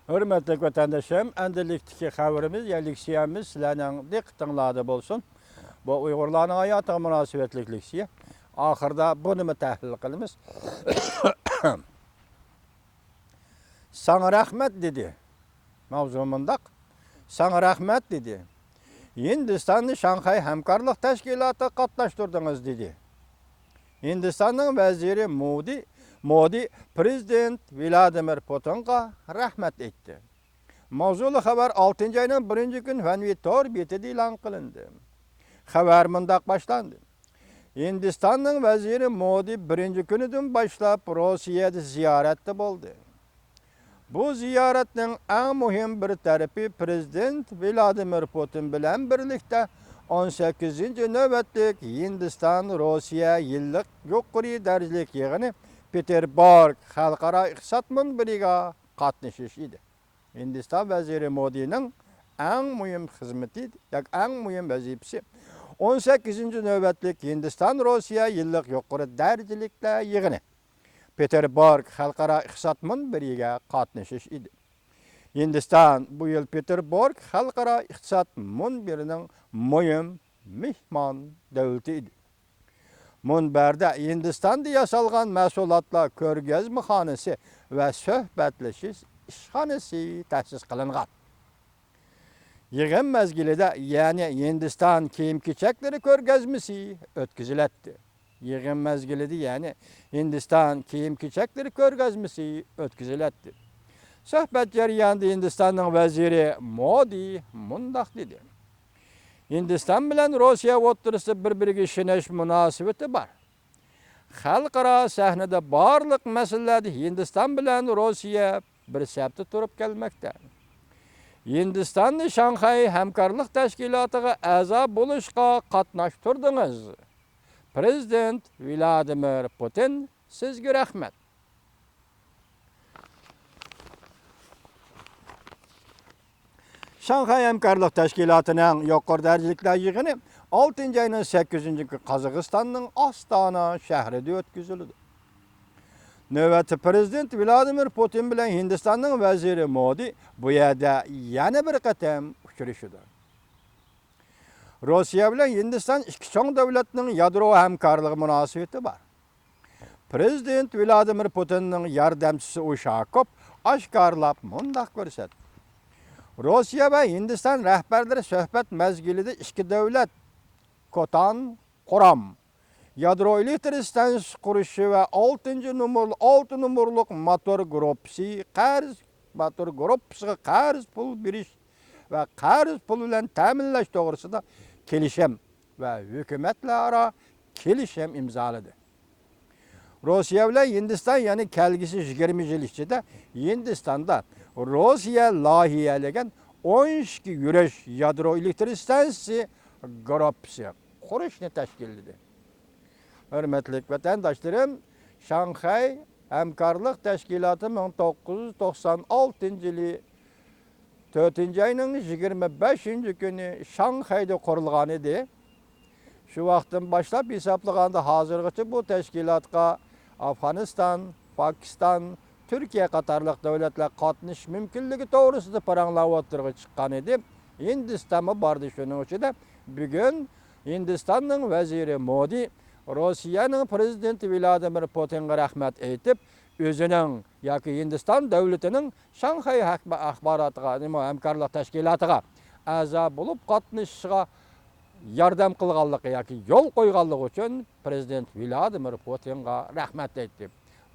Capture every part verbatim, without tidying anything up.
ھۆرمەتلىك ۋەتەنداشلىرىم، ئەمدىلىكتىكى خەۋىرىمىز يا لېكسىيەمىز سىلەرنىڭ دىققىتىڭلاردا بولسۇن. بۇ ئۇيغۇرلارنىڭ ھاياتىغا مۇناسىۋەتلىك لېكسىيە. ئاخىرىدا بۇنىمۇ تەھلىل قىلىمىز. ساڭا رەھمەت، دېدى. ماۋزۇ مۇنداق. ساڭا رەھمەت، دېدى. ھىندىستاننى شاڭخەي ھەمكارلىق تەشكىلاتىغا قاتناشتۇردىڭىز، دېدى. ھىندىستاننىڭ ۋەزىرى مودى، مودى پىرېزىدېنت ۋلادىمىر پۇتىنغا رەھمەت ئېيتتى. ماۋزۇلۇق خەۋەر ئالتىنچى ئاينىڭ بىرىنچى كۈنى فەنۋى تور بېتىدە ئېلان قىلىندى. خەۋەر مۇنداق باشلاندى. ھىندىستاننىڭ ۋەزىرى مودى بىرىنچى كۈنىدىن باشلاپ روسىيەدە زىيارەتتە بولدى. بۇ زىيارەتنىڭ ئەڭ مۇھىم بىر تەرىپى پىرېزىدېنت ۋلادىمىر پۇتىن بىلەن بىرلىكتە ئون سەككىزىنچى نۆۋەتلىك ھىندىستان روسىيە يىللىق يۇقىرى دەرىجىلىك يىغىنى پېتېربۇرگ خەلقئارا ئىقتىساد مۇنبىرىگە قاتنىشىش ئىدى. ھىندىستان ۋەزىرى مودىنىڭ ئەڭ مۇھىم خىزمىتى ياكى ئەڭ مۇھىم ۋەزىپىسى ئون سەككىزىنچى نۆۋەتلىك ھىندىستان روسىيە يىللىق يۇقىرى دەرىجىلىكلەر يىغىنى پېتېربۇرگ خەلقئارا ئىقتىساد مۇنبىرىگە قاتنىشىش ئىدى. ھىندىستان بۇ يىل پېتېربۇرگ خەلقئارا ئىقتىساد مۇنبىرىنىڭ مۇھىم مېھمان دۆلىتى ئىدى. مۇنبەردە ھىندىستاندا ياسالغان مەھسۇلاتلار كۆرگەزمىخانىسى ۋە سۆھبەتلىشىش ئىشخانىسى تەسىس قىلىنغان. يىغىن مەزگىلىدە يەنى ھىندىستان كىيىم-كېچەكلىرى كۆرگەزمىسى ئۆتكۈزۈلەتتى. يىغىن مەزگىلىدە يەنى ھىندىستان كىيىم-كېچەكلىرى كۆرگەزمىسى ئۆتكۈزۈلەتتى. سۆھبەت جەريانىدا ھىندىستاننىڭ ۋەزىرى مودى مۇنداق دېدى. ھىندىستان بىلەن روسىيە ئوتتۇرىسىدا بىر-بىرىگە ئىشىنىش مۇناسىۋىتى بار. خەلقئارا سەھنىدە بارلىق مەسىلىلەردە ھىندىستان بىلەن روسىيە بىر سەپتە تۇرۇپ كەلمەكتە. ھىندىستاننى شاڭخەي ھەمكارلىق تەشكىلاتىغا ئەزا بولۇشقا قاتناشتۇردىڭىز. پىرېزىدېنت ۋلادىمىر پۇتىن، سىزگە رەھمەت. شاڭخەي ھەمكارلىق تەشكىلاتىنىڭ يۇقىرى دەرىجىلىكلەر يىغىنى ئالتىنچى ئاينىڭ سەككىزىنچى كۈنى قازاقىستاننىڭ ئاستانا شەھىرىدە ئۆتكۈزۈلىدۇ. نۆۋەتتە پىرېزىدېنت ۋلادىمىر پۇتىن بىلەن ھىندىستاننىڭ ۋەزىرى مودى بۇ يەردە يەنە بىر قېتىم ئۇچرىشىدۇ. روسىيە بىلەن ھىندىستان ئىككى چوڭ دۆلەتنىڭ يادرو ھەمكارلىقى مۇناسىۋىتى بار. پىرېزىدېنت ۋلادىمىر پۇتىننىڭ ياردەمچىسى ئۇشاكوف ئاشكارىلاپ مۇنداق كۆرسەتتى. روسىيە ۋە ھىندىستان رەھبەرلىرى سۆھبەت مەزگىلىدە ئىككى دۆلەت كوتان، قۇرام، يادرو ئېلېكتر ئىستانسىسى قۇرۇشى ۋە ئالتىنچى نومۇر، ئالتە نومۇرلۇق موتور گۇرۇپپىسى قەرز، موتور گۇرۇپپىسىغا قەرز پۇل بېرىش ۋە قەرز پۇل بىلەن تەمىنلەش توغرىسىدا كېلىشىم ۋە ھۆكۈمەتلەرئارا كېلىشىم ئىمزالىدى. روسىيە بىلەن ھىندىستان يەنى كەلگۈسى يىگىرمە يىل ئىچىدە ھىندىستاندا روسىيە لايىھەلىگەن ئون ئىككى يۈرۈش يادرو ئېلېكتر ئىستانسىسى گۇرۇپپىسى قۇرۇشنى تەشكىللىدى. ھۆرمەتلىك ۋەتەنداشلىرىم، شاڭخەي ھەمكارلىق تەشكىلاتى مىڭ توققۇز يۈز توقسان ئالتىنچى يىلى تۆتىنچى ئاينىڭ يىگىرمە بەشىنچى كۈنى شاڭخەيدە قۇرۇلغان ئىدى. شۇ ۋاقىتتىن باشلاپ ھېسابلىغاندا، ھازىرغىچە بۇ تەشكىلاتقا ئافغانىستان، پاكىستان، تۈركىيە قاتارلىق دۆلەتلەر قاتنىشىش مۇمكىنلىكى توغرىسىدا پاراڭلار ئوتتۇرىغا چىققان ئىدى. ھىندىستانمۇ باردى. شۇنىڭ ئۈچۈن بۈگۈن ھىندىستاننىڭ ۋەزىرى مودى روسىيەنىڭ پىرېزىدېنتى ۋلادىمىر پۇتىنغا رەھمەت ئېيتىپ، ئۆزىنىڭ ياكى ھىندىستان دۆلىتىنىڭ شاڭخەي ھەك-، ئاخباراتىغا، نېمە، ھەمكارلىق تەشكىلاتىغا ئەزا بولۇپ قاتنىشىشىغا ياردەم قىلغانلىقى ياكى يول قويغانلىقى ئۈچۈن پىرېزىدېنت ۋلادىمىر پۇتىنغا رەھمەت ئېيتتى.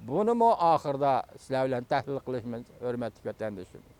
بۇنىمۇ ئاخىرىدا سىلەر بىلەن تەھلىل قىلىشىمىز، ھۆرمەتلىك ۋەتەندىشىم.